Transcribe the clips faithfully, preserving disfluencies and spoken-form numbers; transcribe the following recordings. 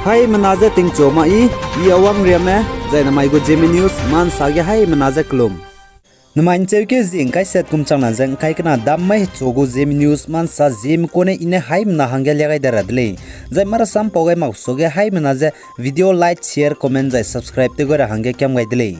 Haimena je tingchu ma i, i Awang Riame, zai namai gu Zeme News ma nsa ge haimena je kelum. Namai ncheukeu zi ngkai set kum changna ze ngkai kena dam mai hechu gu Zeme News ma nsa Zeme kune i ne haimena hangge lia gai de ra de lei. Zai marasam pau gai mak suage haimena ze video like, share, comment zai subscribe tew gai ra hangge kiam gai de lei.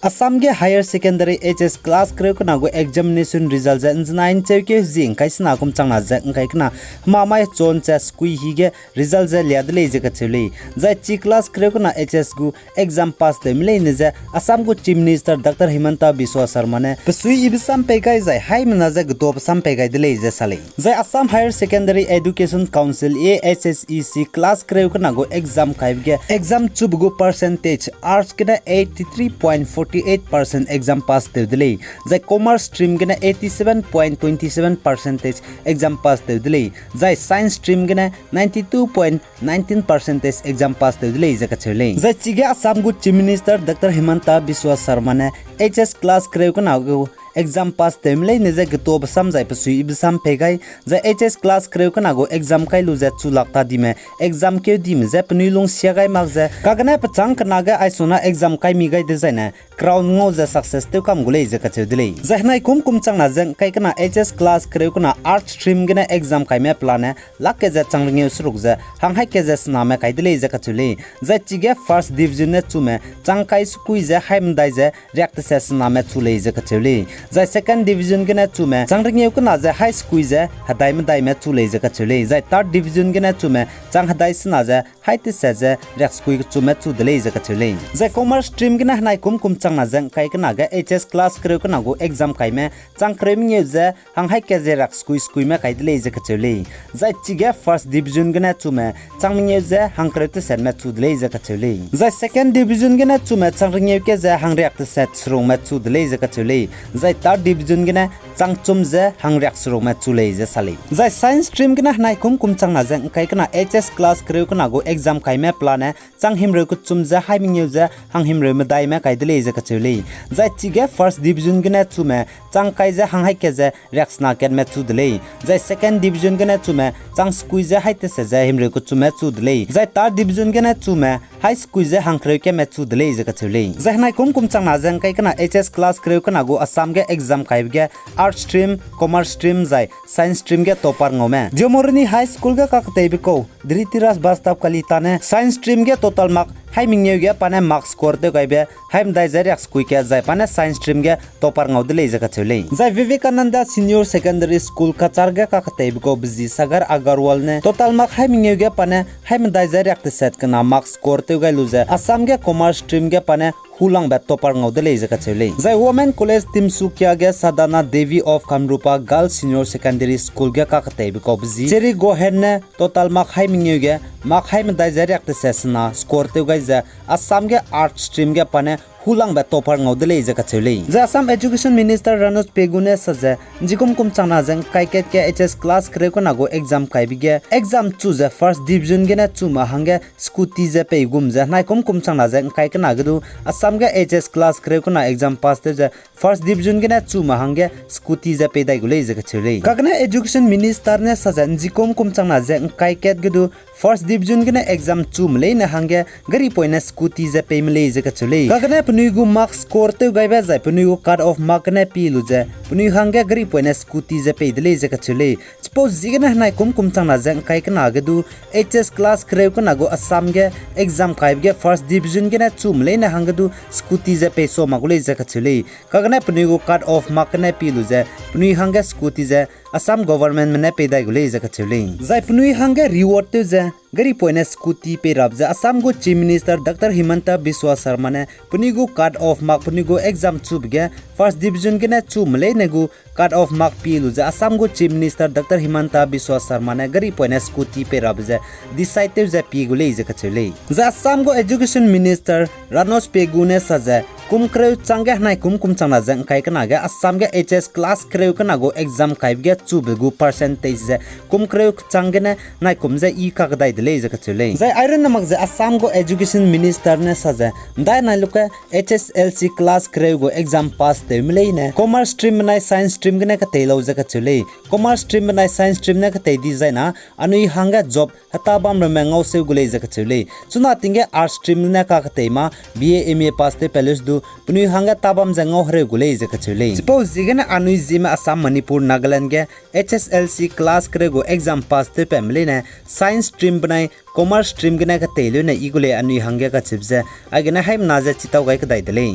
Assam ge Higher Secondary H S class kereu kena gu examination result ze nzenai ncheukeu zi ngkai sena kum changna ze ngkai kena hema mai chon che sekui hi ge result ze lia de lei ze kacheu lei. Zai chi class kereu kena H S gu exam pass tewme leine ze Assam gu Chief Minister Doctor Himanta Biswa Sarma ne pesui ibe sam pei gai zai haimena ze getuabe sam pei gai de lei ze sa lei. Zai Assam Higher Secondary Education Council, A H S E C, class kereu kena gu exam kaibe ge exam chube gu percentage, arts gene eighty three point forty eight percent exam pass tew de lei, zai commerce stream gene eighty seven point twenty seven percentage exam pass tew de lei, zai science stream gene ninety two point nineteen percentage exam pass tew de lei ze kacheu lei. Zai chige Assam gu Chief Minister Doctor Himanta Biswa Sarma ne H S class kereu kena gu exam pass tewme leine ze getuabe sam zai pesui ibe sam pei gai, zai H S class kereu kena gu exam kai lu ze chu lak ta dime exam keu dime je penui lungsia gai mak ze kagene pechâng kena ge aisuna exam kai mi gai dezaine crown ngau ze success tew kam gu lei ze kacheu de lei. Zai henai kum kum changna ze ngkai kena H S class kereu kena arts stream gene exam kaime pelane lak ke ze chang rengeu seruk ze hang hai ke ze sename kai de lei ze kacheu lei. Zai chige first division ne chume chang kai sekui ze hai medai ze riak teset sename chu lei ze kacheu lei. Zai second division gene chume chang rengeu kena ze hai sekui ze hedai medaime chu lei ze kacheu lei. Zai third division gene chume chang hedai sena ze hai teset ze riak sekui kechume chu de lei ze kacheu lei. Zai commerce stream gene henai kum kum changna ze ngkai kena ge H S class kereu kena gu exam kaime chang kereu mengeu ze hang hai ke ze riak sekui sekuime kai de lei ze kacheu lei. Zai chige first division gene chume chang mengeu ze hang kereu tesetme chu de lei ze kacheu lei. Zai second division gene chume chang rengeu ke ze hang riak teset serukme chu de lei ze kacheu lei. Zai third division gene chang chum ze hang riak serukme chu lei ze sa lei. Zai science stream gene henai kum kum changna ze ngkai kena H S class kereu kena gu exam kaime pelane chang himreu kechum ze hai mengeu ze hang himreu medaime kai de lei ze kacheu lei. Zai chige first division gene chume chang kai ze hang hai ke ze riak sena katme chu de lei. Zai second division gene chume chang sekui ze hai teset ze himreu kechume chu de lei. Zai third division gene chume hai sekui ze hang kereu katme chu de lei ze kacheu lei. Zai henai kum kum changna ze ngkai kena H S class kereu kena gu Assam ge exam kaibe ge arts stream, commerce stream zai science stream ge topper ngaume Diomorani High School ge kaketeibe kau Dhritiraj Bastap Kalita ne science stream ge total mark hai mengeu ge pa ne mark score tew gaibe hai medai ze riak sekui ke zai pa ne science stream ge topper ngau de lei ze kacheu lei. Zai Vivekananda Senior Secondary School Cachar ge kaketeibe kau bezi Sagar Agarwal ne total mark hai mengeu ge pa ne hai medai ze riak teset kena mark score tew gai lu ze Assam ge commerce stream ge pa ne hulangbe topper ngau de lei ze kacheu lei. Zai Women College Tinsukia ge Sadhana Devi of Kamrupa Girls Senior Secondary School ge kaketeibe kau bezi Cheri Gohen ne total mark hai mengeu ge mark hai medai ze riak teset sena score tew gai ze Assam ge arts stream ge pa ne hulangbe topper ngau de lei ze kacheu lei. Zai Assam Education Minister Ranoj Pegu ne sa ze njikum kum changna ze ngkai kat ge H S class kereu kena gu exam kaibe ge exam chu ze first division gene chume hangge scooty ze pei gum ze henai kum kum changna ze ngkai kena ge du Assam ge H S class kereu kena exam pass tew ze first division gene chume hangge scooty ze pei dai gu lei ze kacheu lei. Kagene Education Minister ne sa ze njikum kum changna ze ngkai kat ge du first division gene exam chume leine hangge gari poine scooty ze peime lei ze kacheu lei. Kagene penui gu mark score tew gaibe zai penui gu cut off mark gene pi lu ze penui hangge gari poine scooty ze pei de lei ze kacheu lei. Chipau ziegene henai kum kum changna ze ngkai kena ge du H S class kereu kena gu Assam ge exam kaibe ge first division gene chume leine hangge du scooty ze pei sa mak gu lei ze kacheu lei. Kagene penui gu cut off mark gene pi lu ze penui hangge scooty ze Assam governmentme ne pei dai gu lei ze kacheu lei. Zai penui hangge reward tew ze gari poine scooty pei rabe ze Assam gu Chief Minister Doctor Himanta Biswa Sarma ne penui gu cut off mark penui gu exam chube ge first division gene chume leine gu cut off mark pi lu ze Assam gu Chief Minister Doctor Himanta Biswa Sarma ne gari poine scooty pei rabe ze decide tew ze pie gu lei ze kacheu lei. Zai Assam gu Education Minister Ranoj Pegu ne sa ze kum kereu chang ge henai kum kum chang na ze ngkai kena ge Assam ge H S class kereu kena gu exam kaibe ge chube gu percentage ze kum kereu chang gene nai kum ze i kakdai de lei ze kacheu lei. Zai airun na mak ze Assam gu education minister ne sa ze, ndai nai luke H S L C class kereu gu exam pass tewme leine commerce stream benai science stream gene ketei lau ze kacheu lei. Commerce stream benai science stream ne ketei di zai na, anui hangge job heta bam ramme ngau seu gu lei ze kacheu lei. Chuna ting ge arts stream ne kaketei ma B A M A pass tewpat leu se du penui hangge tabam ze ngau hereu gu lei ze kacheu lei. Chipau ziegene anui Zeme Assam, Manipur, Nagaland ge H S L C class kereu gu exam pass tewpatme leine science stream benai commerce stream gene ketei leune i gu lei anui hangge kacheube ze, aigene haimena ze chitau gai kedai de lei.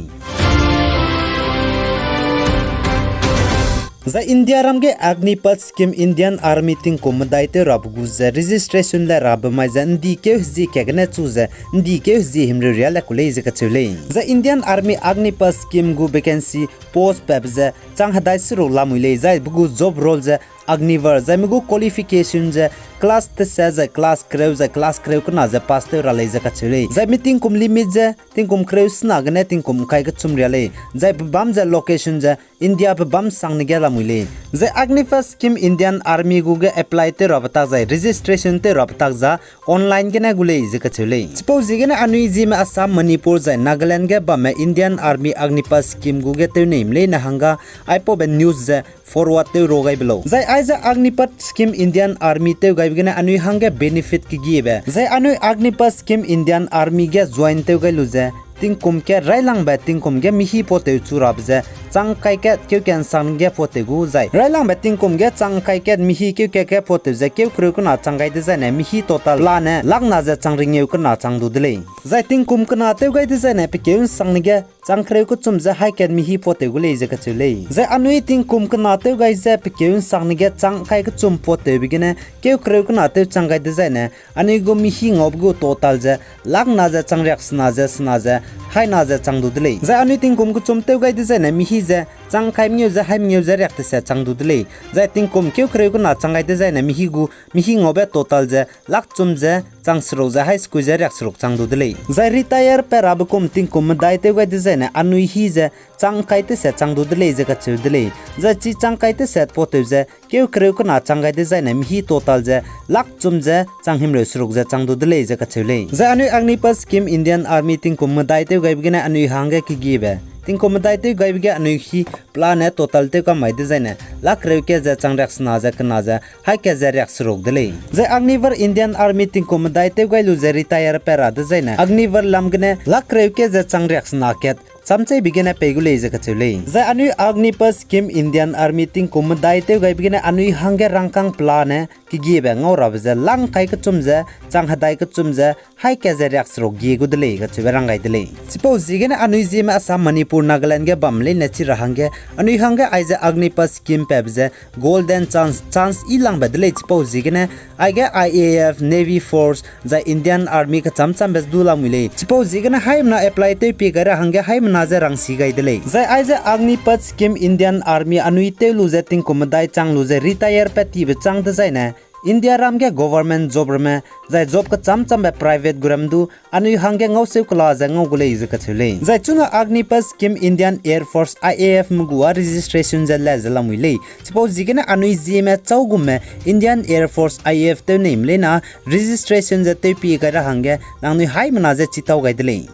Zai India ram ge Agnipath scheme Indian Army tingkum medai tew rabe gu ze registration le rabe mai ze ndi keu hezie ka gene chu ze ndi keu hezie himreu ria le ku lei ze kacheu lei. Zai Indian Army Agnipath scheme gu vacancy post pabe ze chang hedai seruk lamui lei, zai pe gu job role ze Agniveer, zai me gu qualification ze class tese zai class kereu zai class kereu kena ze pass tew ra lei ze kacheu lei. Zai me tingkum limit ze tingkum kereu sena gene tingkum ngkai kechum ria lei. Zai pe bam ze location ze India pe bam sangne ge lamui lei. Zai Agnipath scheme Indian Army gu ge apply tew rabe tak zai registration tew rabe tak za online gene gu lei ze kacheu lei. Chipau ziegene anui Zeme Assam, Manipur zai Nagaland ge bamme Indian Army Agnipath scheme gu ge tew neime leine hangge aipaube news ze forward tew ro gaibe lau. Zai aize Agnipath scheme Indian Army tew gaibe gene anui hangge benefit kegiebe, zai anui Agnipath scheme Indian Army ge join tew gai lu ze tingkum kat railangbe tingkum ge mihi patew chu rabe ze chang kai kat keu kat nsang ge patew gu zai railangbe tingkum ge chang kai kat mihi keu kat ge patew ze keu kereu kena chang gai dezaine mihi total lane lakna ze chang ringeu kena chang du de lei. Zai tingkum kena tew gai dezaine pe keu nsangne ge chang kereu kechum ze haî kat mihi patew gu lei ze kacheu lei. Zai anui tingkum kena tew gai ze pe keu nsangne ge chang kai kechum patewbe gene keu kereu kena tew chang gai dezaine anui gu mihi ngaube gu total ze lakna ze chang riak sena ze sena ze haîna ze chang du de lei. Zai anui tingkum kechum tew gai dezaine mihi ze chang kai mengeu ze haî mengeu ze riak tese chang du de lei. Zai tingkum keu kereu kena chang gai dezaine mihi gu mihi ngaube total ze lak chum ze chang seruk ze haî sekui ze riak seruk chang du de lei. Zai retire pat rabe kum tingkum medai tew gai dezaine anui hi ze chang kai tese chang du de lei ze kacheu de lei. Zai chi chang kai tese patew ze keu kereu kena chang gai dezaine mihi total ze lak chum ze chang himreu seruk ze chang du de lei ze kacheu lei. Zai anui Agnipath scheme Indian Army tingkum medai tew gaibe gene anui hangge kegiebe, tingkum medai tew gaibe ge anui hi pelane total tew kam mai dezaine lak kereu kat ze chang riak sena ze kena ze haî kat ze riak seruk de lei. Zai Agniveer Indian Army tingkum medai tew gai lu ze retire pat ra dezaine Agniveer lam gene lak kereu kat ze chang riak sena kat chamcheibe gene pei gu lei ze kacheu lei. Zai anui Agnipath scheme Indian Army tingkum medai tew gaibe gene anui hangge rangkâng pelane kegiebe ngau rabe ze lak ngkai kechum ze chang hedai kechum ze haî kat ze riak seruk gie gu de lei kacheube rang gai de lei. Chipau ziegene anui Zeme Assam, Manipur, Nagaland ge bam leine chi ra hangge anui hangge aize Agnipath scheme patbe ze golden chance, chance i langbe de lei. Chipau ziegene aige I A F, Navy Force zai Indian Army kecham chambe du lamui lei. Chipau ziegene haimena apply tew pie gai ra hangge haimena ze rangsi gai de lei. Zai aize Agnipath scheme Indian Army anui tew lu ze tingkum medai chang lu ze retire pat tibe chang dezaine India ram ge government job ramme zai job kecham chambe private gu ram du anui hangge ngau seu kela ze ngau gu lei ze kacheu lei. Zai chuna Agnipath scheme Indian Air Force, I A F me gu a registration ze le ze lamui lei. Chipau ziegene anui Zeme chau gumme Indian Air Force, I A F tew neime leine registration ze tew pie gai ra hangge nangnui haimena ze chitau gai de lei.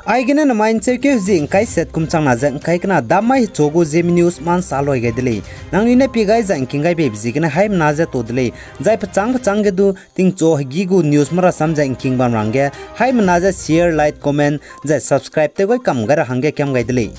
Aigene namai ncheukeu hezie ngkai set kum chang na ze ngkai kena dam mai hechu gu Zeme news ma nsa loi gai de lei. Nangnui ne pie gai zai ngking gai beibe ziegene haimena ze tu de lei. Zai pechâng pechâng ge du tingchu hegî gu news ma rasam ze ngking bam ra hangge haimena ze share, like, comment zai subscribe tew gai kam gai ra hangge kiam gai de lei.